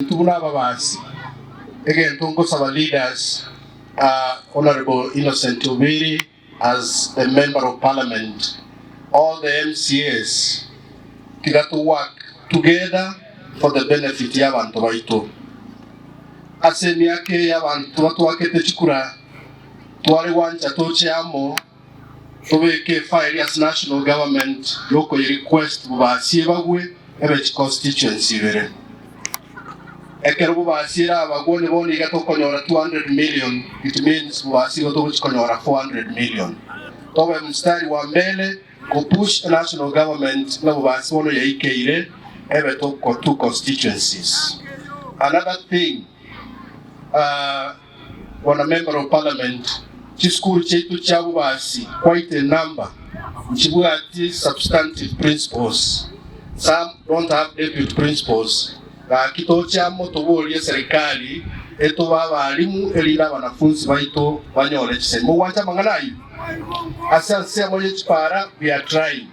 Intwe buna ababasi, egento nkosaba leaders, Honourable Innocent Obiri as the member of parliament, all the MCAs, tiga to work together for the benefit y'abanto baito. Ase emiaka eye abanto batwakete chikura, tware gwancha toche amo, tobeke efile ase national government yokoye request bobasie bagwe ebe chiconstituency ibere. Ekero bobasie erabagwe onye bono iga tokonyora 200 million it means bobasie igo togochi konyora 400 million. Tobe mstari wa mbele ko push national government ng'a bobasie bono yaikeire ebe toko two constituencies. Another thing uh, Bwana Member of Parliament, chisukuru chiaito chia bobasi quite a number nchibwati substantive principals, some don't have deputy principals, gaki toche amo toborie serikali etobe abalimu erinde abanafunsi baito banyore chisemi. Mogwancha amang'ana ayio? Ase ansemo ye chipara we are trying.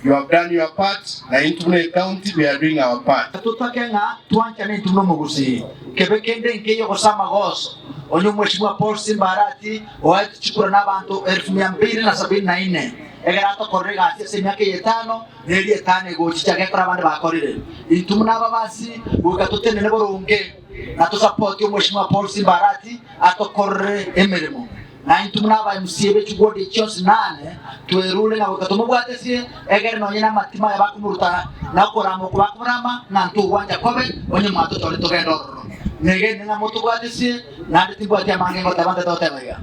You have done your part, na intwe buna ecounty we are doing our part. Totake ng'a twanchane intwe buna omogusii, kebe kende nkeiyo gose amagoso. Onye omweshimiwa Paul Simba Arati oaetwe chikura nabanto elfu mia mbili na sabini na inne, egere atokorere egasi ase emiaka eye etano, na eria etano egochicha gekora abande bakorire. Intwe buna ababasi goika totenene boronge na tosapotie omweshimiwa Paul Simba Arati atokorere emeremo. Na intwe buna aba MCA be chigwodi echi chionsi nane, twerure na goika tomobwatesie, egere nonye namatima aya bakomoruta na okorama oko bakomorama, ng'a ntogwancha kobe, onye mwatochorire togende ororo. Negenire ng'a motobwatesie, naende timbwati amange ngoteba nte togoteba iga.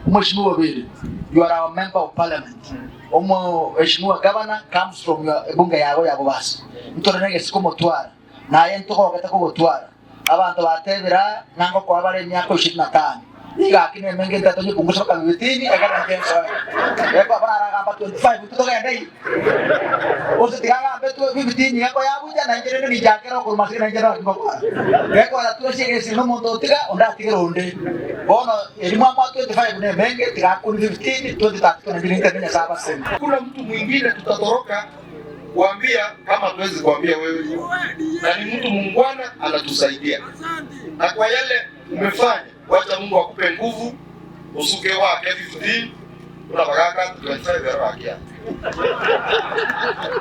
Omweshimiwa Obiri, you are our member of parliament. Omweshimiwa Governor comes from your ebunge yago ya Bobasi. Ntore negesiko omotwara, naye ntogogete kogotwara. Abanto batebire aa, ng'a ngokoa bare emiaka ishirini na tano. Nigo gaki nemenge entato nyepunguse mpaka bibitini, ekero inche nsoe. Gekoa bono aragamba 25 intwe togende ime. Gose tiga agambe twe bibitini iga koyabucha, na inche rende ninchakere okoruma ase na inche naki ngokora. Gekoera twesi egesire na omonto otiga, onde atigere onde. Bono eri mwamoa 25 nemenge, tiga akune 15, 2032 nainche ninteme Nyasae abasemi. Hakuna mtu mwingine tutatoroka kuambia kama hatuwezi kuambia wewe, na ni mtu muungwana anatusaidia, na kwa yale umefanya, wacha Mungu akupe nguvu usuke wake 15 unabagaka 25 yaro akia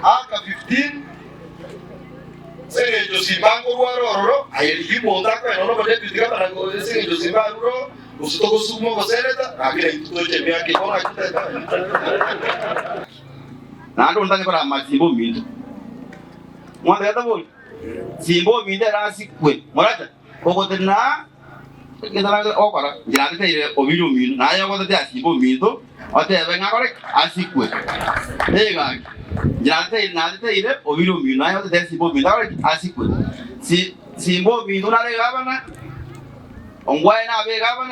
aka 15 seng'encho simba nkorwara ororo aye rigia omonto akoe nono deputy governor seng'encho simba aruro gose togosuma ogoseneta lakini intwe toche emiaka eye bono akiteta. Naende onde tanyare korama simba ominto. Mwantegerete bori? Simba ominto ere asikwe. Morache ogotenena aa, egento nare gokora, inche nateteire omino omino, naye ogotetea simba ominto, otebe ng'a akore ki? Asikwe. Ee gaki, inche nateteire nateteire omino omino, naye otetee simba ominto akore ki? Asikwe. Si simba ominto nare egavana, ongwae nabe egavana.